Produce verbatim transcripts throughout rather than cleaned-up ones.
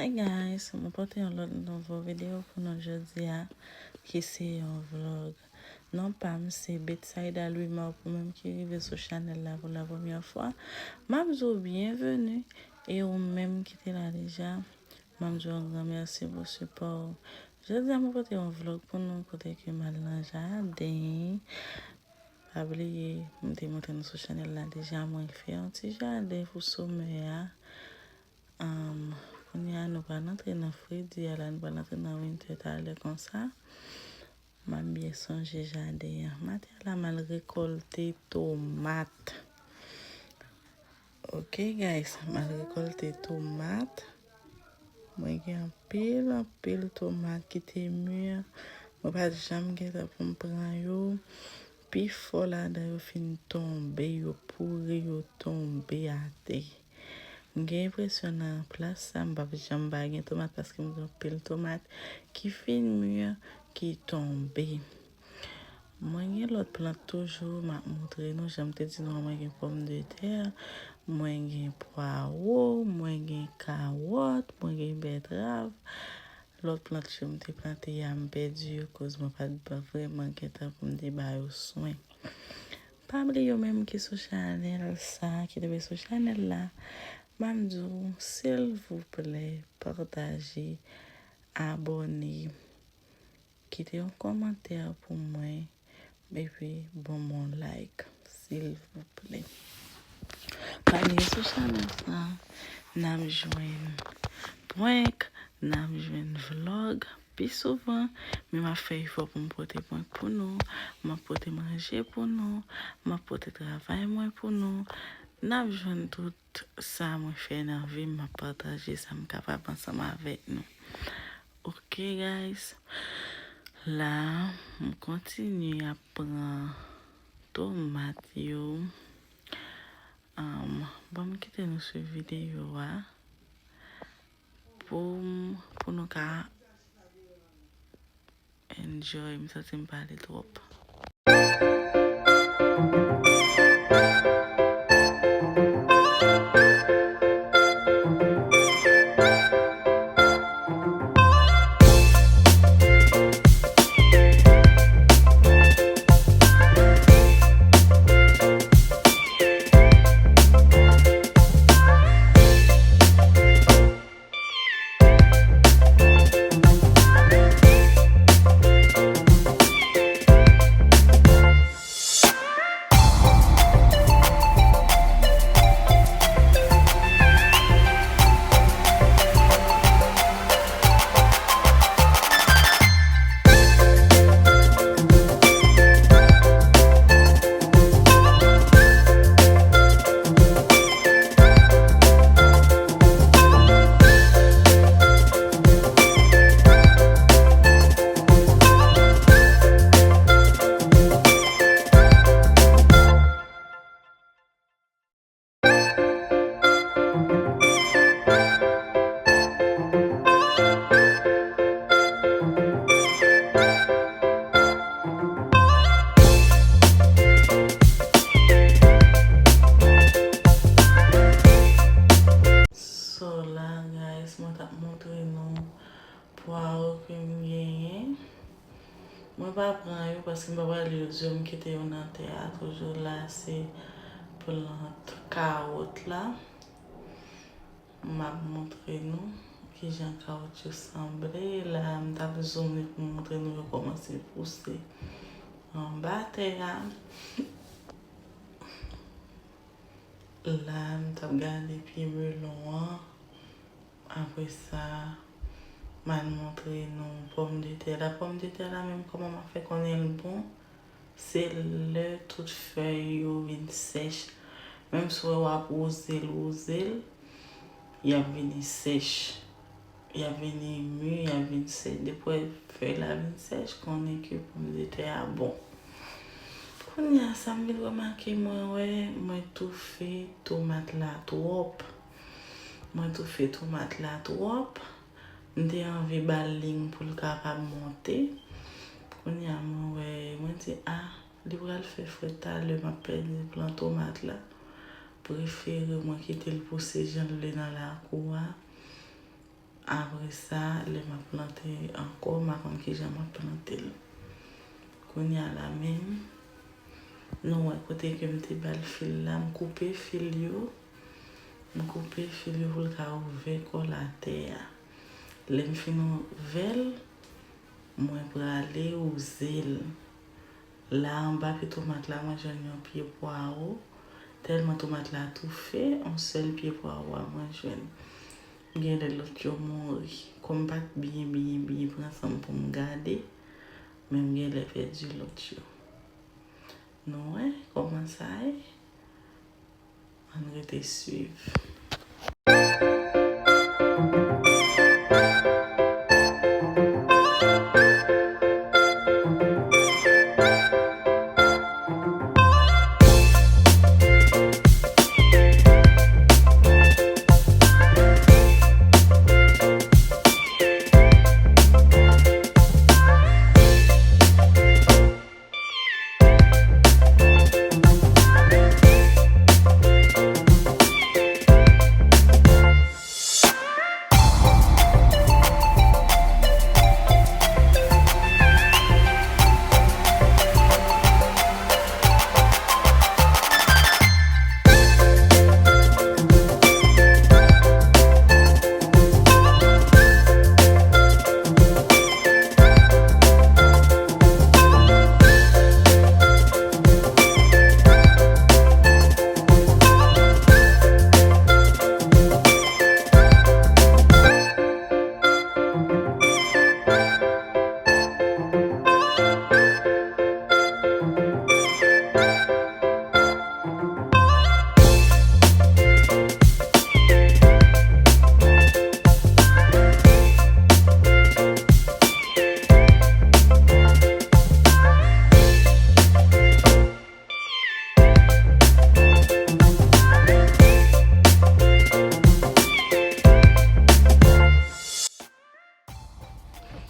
Hey guys, mwen pote yon lòt nouvo videyo pou nou jodi a, ki se yon vlog. Non pa m se Betsaida Louis Marc, ou menm ki rive sou chanèl la pou la premyè fwa, m ap di w byenveni, e ou menm ki te la deja, m ap di w yon gran mèsi pou sipò w. Jodi a mwen pote yon vlog pou nou kote ke m al nan jaden. Pa bliye, m te montre nou sou chanèl la deja, mwen fè yon ti jaden pou somè a. Anm, kounye a, nou pral antre nan fredi a la, nou pral antre nan winter talè konsa. M ap byen sonje jaden an. Maten an la, m al rekòlte tomat. Ok, guys, m al rekòlte tomat. Mwen gen anpil, anpil tomat ki te mi. Mwen pa t janm gentan pou m pran yo. Pifò ladan yo fin tonbe, yo pouri, yo tonbe atè. M gen enpresyon nan plas sa, m p ap janm pa gen tomat paske m gen anpil tomat ki fin mi, ki tonbe. Mwen gen lòt plant toujou, m ap montre nou. Jan m te di nou an, mwen gen pòmdetè, mwen gen pwawo, mwen gen kawòt, mwen gen bètrav. Lòt plant yo m te plante a, m pèdi yo koz mwen pa t vrèman gentan pou m te ba yo swen. Pa bliye ou menm ki sou chanèl sa, ki tonbe sou chanèl la, m ap di w, silvouplè, pataje, abòne, kite yon kòmantè pou mwen, epi ban m yon like, silvouplè. Pa bliye sou chanèl sa, n ap jwenn prank, n ap jwenn vlog pi souvan, men m ap fè efò pou m pote prank pou nou, m ap pote manje pou nou, m ap pote travay mwen pou nou. N ap jwenn tout sa mwen fè nan vi m, m ap pataje sa m kapab ansanm avèk nou. Ok, guys. La, m kontinye ap pran tomat yo. Um, bon, m kite nou swiv videyo a pou m, pou nou ka enjoy. M santi m pale twòp. So la, guys, mwen t ap montre nou pwawo ke m genyen. Mwen pa pran yo paske m pa pral yo di yo, m kite yo nan tè a. Toujou la, se plant kawòt la. M ap montre nou kijan kawòt yo sanble. La, m t ap zoom li pou m montre nou yo kòmanse pouse anba tè a. La, m t ap gade pye melon an. Apre sa, m al montre nou pòmdetè la. Pòmdetè la menm, kòman m ap fè konnen l bon? Se lè tout fèy yo vin sèch. Menm si w wè w ap woze l, woze l, y ap vini sèch. Y ap vini mi, y ap vin sèch. Depi w wè fèy la vin sèch, konnen ke pòmdetè a bon. Kounye a, sa m vin remake, mwen wè, mwen toufe tomat la twòp. Mwen toufe tomat la twòp. M te anvi ba l liy pou l kapab monte. Kounye a, mwen wè, mwen di, a, li pral fè frèt talè, m ap pèdi plant tomat la. Prefere mwen kite l pouse jan l vle nan lakou a. Apre sa, lè m ap plante ankò, m pa konn kijan m ap plante l. Kounye a la menm, nou wè kote ke m te ba l fil la, m koupe fil yo. M koupe fil yo pou l ka ouvè kò l atè a. Lè m fin ouvè l, mwen prale wouze l. La, anba pye tomat la, mwen jwenn yon pye pwawo. Tèlman tomat la toufe, yon sèl pye pwawo a mwen jwenn. Genlè lòt yo mouri. Kòm m pa t byen, byen, byen pran san m pou m gade, men m genlè pèdi lòt yo. Nou wè kòman sa ye? Ann rete swiv.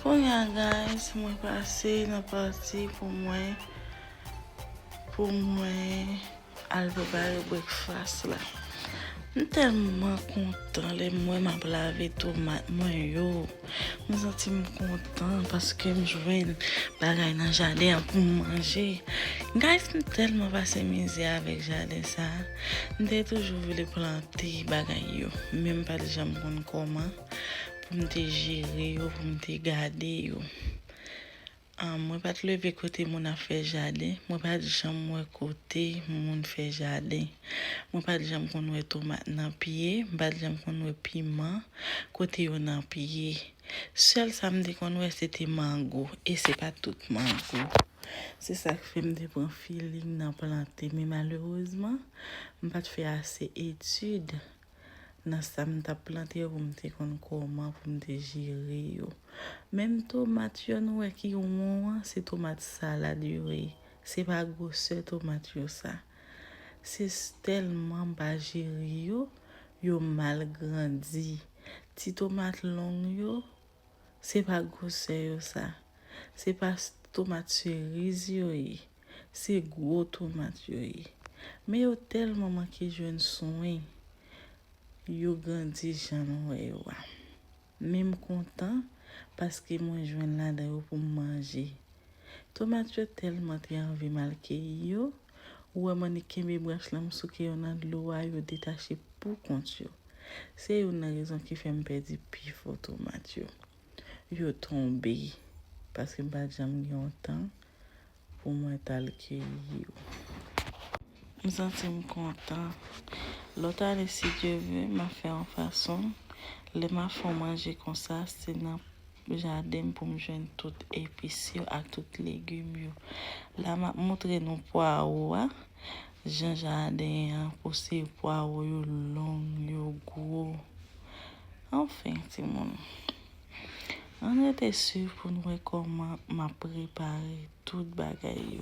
Kounye a, guys, mwen pase nan pati pou mwen, pou mwen al prepare breakfast la. M tèlman kontan lè m wè m ap lave tomat mwen yo. M santi m kontan paske m jwenn bagay nan jaden an pou m manje. Guys, m tèlman pase mizè avèk jaden sa. M te toujou vle plante bagay yo, men m pa t janm konn kòman pou m te jere yo, pou m te gade yo. Ah, mwen pa t leve kote moun ap fè jaden, mwen pa t janm wè kote moun fè jaden. Mwen pa t janm konn wè tomat nan pye, m pa t janm konn wè piman kote yo nan pye. Sèl sa m te konn wè, se te mango, e se pa tout mango. Se sa k fè m te pran feeling nan plante, men malerezman, m pa t fè ase etid nan sa m t ap plante yo pou m te konn kòman pou m te jere yo. Menm tomat yo nou wè ki won an, se tomat salad yo ye. Se pa gwosè tomat yo sa. Se s-, tèlman m pa jere yo, yo mal grandi. Ti tomat long yo, se pa gwosè yo sa. Se pa s-, tomat seriz yo ye. Se gwo tomat yo ye. Men yo tèlman manke jwenn swen. Yo grandi jan nou wè yo a. Men m kontan paske mwen jwenn ladan yo pou m manje. Tomat yo tèlman te anvi m al keyi yo, ou wè m annik kenbe branch lan, m souke yo nan dlo a, yo detache pou kont yo. Se youn nan rezon ki fè m pèdi pifò tomat yo. Yo tonbe, paske m pa t janm gen yon tan pou mwen t al keyi yo. M santi m kontan. Lòt ane, si Dye vle, m ap fè yon fason, lè m ap fè yon manje konsa, se nan jaden m pou m jwenn tout epis yo ak tout legim yo. La, m ap moutre nou pwawo a, jan jaden an pouse pwawo yo long, yo gwo. Anfen, timoun, ann rete swiv pou n wè kòman m ap prepare tout bagay yo.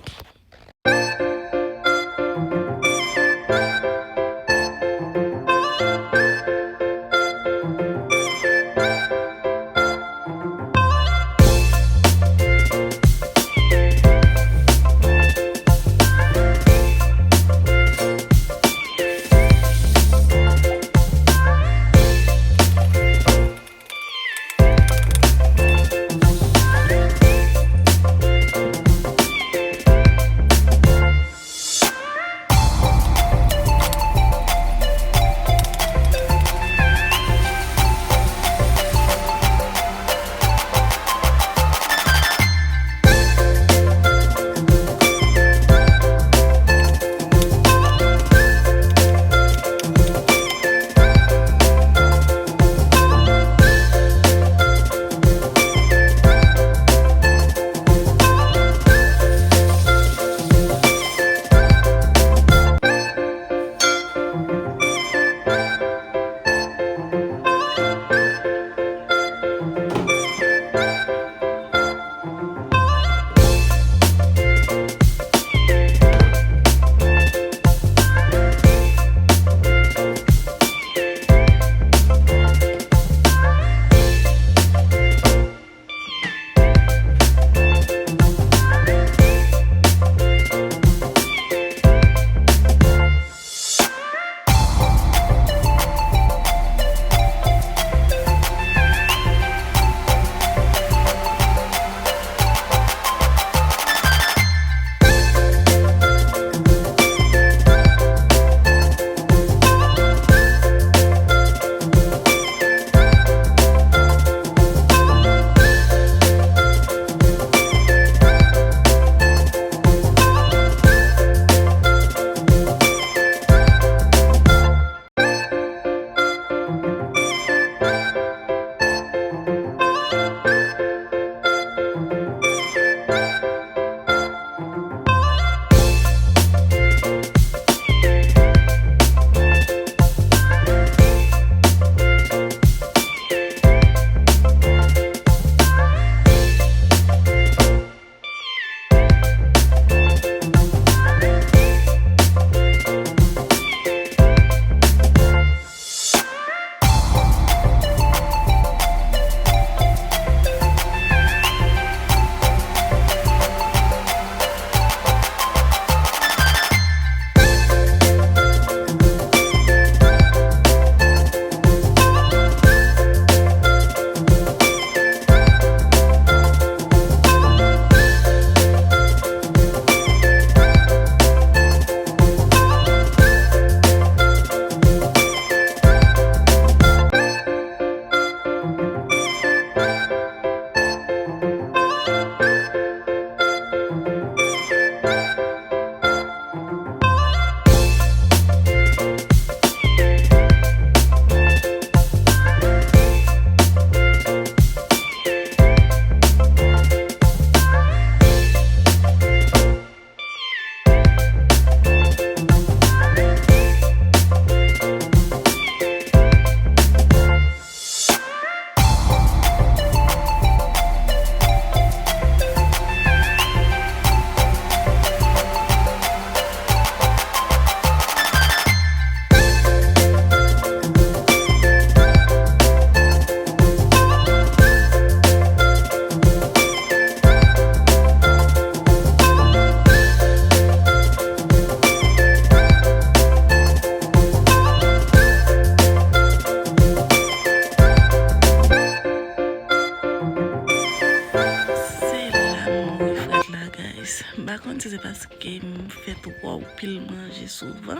Pa konn si se paske m fè twò pil manje souvan,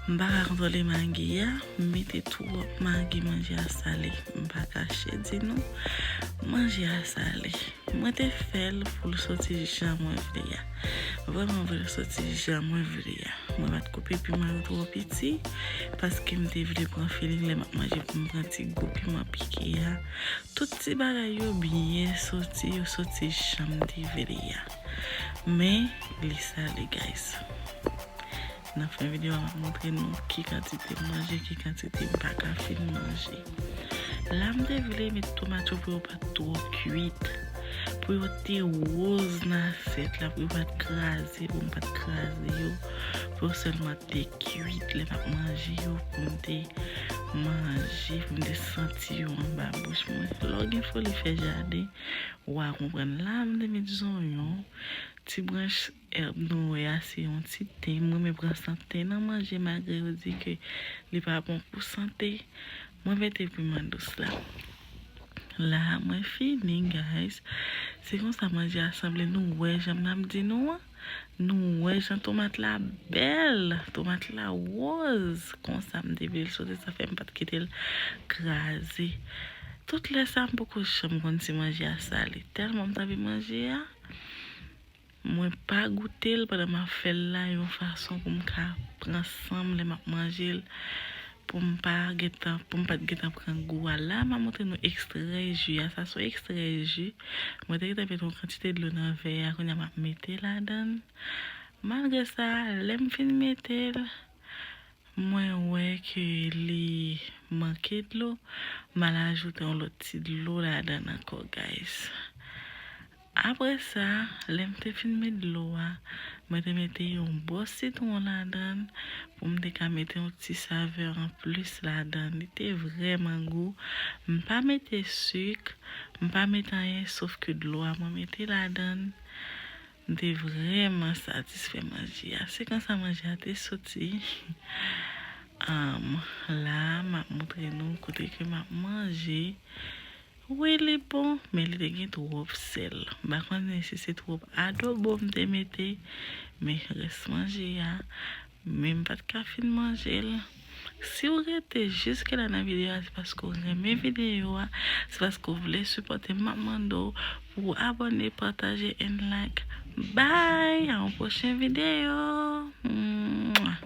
m pa ka kontwole magi a, m mete twòp magi, manje a sale. M pa kache di nou, manje a sale. Mwen te fè l pou l soti jan mwen vle a. Vrèman vre, l soti jan mwen vle a. Mwen pa t koupe piman yo twò piti, paske m te vle pran feeling lè m ap manje pou m pran ti gou piman pike a. Tout ti bagay yo byen soti, yo soti jan m te vle a. Men, li sale, guys. Nan fen videyo a, m ap montre nou ki kantite m manje, ki kantite m pa ka fin manje. La, m te vle met tomat yo pou yo pa t twò kuit. Pou yo te woz nan asyèt la, pou yo pa t kraze, pou m pa t kraze yo. Pou yo sèlman te kuit lè m ap manje yo, pou m te manje, pou m te santi yo anba bouch mwen. Lè w gen foli fè jaden, w a konprann. La, m te met zonyon, ti branch èb nou wè a, se yon ti ten. M renmen pran san ten nan manje, malgre yo di ke li pa bon pou sante. Mwen mete piman dous la. La, mwen fini, guys. Se konsa manje a sanble. Nou wè jan m ap di nou an. Nou wè jan tomat la bèl. Tomat la woz. Konsa m te vle l soti, sa fè m pa t kite l kraze. Tout lè sa, m poko janm konn si manje a sale. Tèlman m t anvi manje a. Mwen pa goute l pandan m ap fè l la, yon fason pou m ka pran san m lè m ap manje l, pou m pa gentan, pou m pa t gentan pran gou a. La, m ap montre nou ekstrè ji a. Sa se yon ekstrè ji. Mwen te gentan mete yon kantite dlo nan vè a, kounye a m ap mete ladan l. Malgre sa, lè m fin mete l, mwen wè ke li manke dlo, m al ajoute yon lòt ti dlo ladan l ankò, guys. Apre sa, lè m te fin met dlo a, mwen te mete yon bò sitwon ladan l pou m te ka mete yon ti savè anplis ladan l. Li te vrèman gou. M pa mete sik, m pa mete anyen, sof ke dlo a mwen mete ladan l. M te vrèman satisfè manje a. Se konsa manje a te soti. Am, la, m ap montre nou kote ke m ap manje. Wi, li bon, men li te gen twòp sèl. M pa konnen si se twòp adobo m te mete, men rès manje a, men m pa t ka fin manje l. Si w rete jiske la nan videyo a, se paske w renmen videyo a, se paske w vle sipòte m, m ap mande w pou w abòne, pataje and like. Bye! A yon pwochen videyo! Mwah!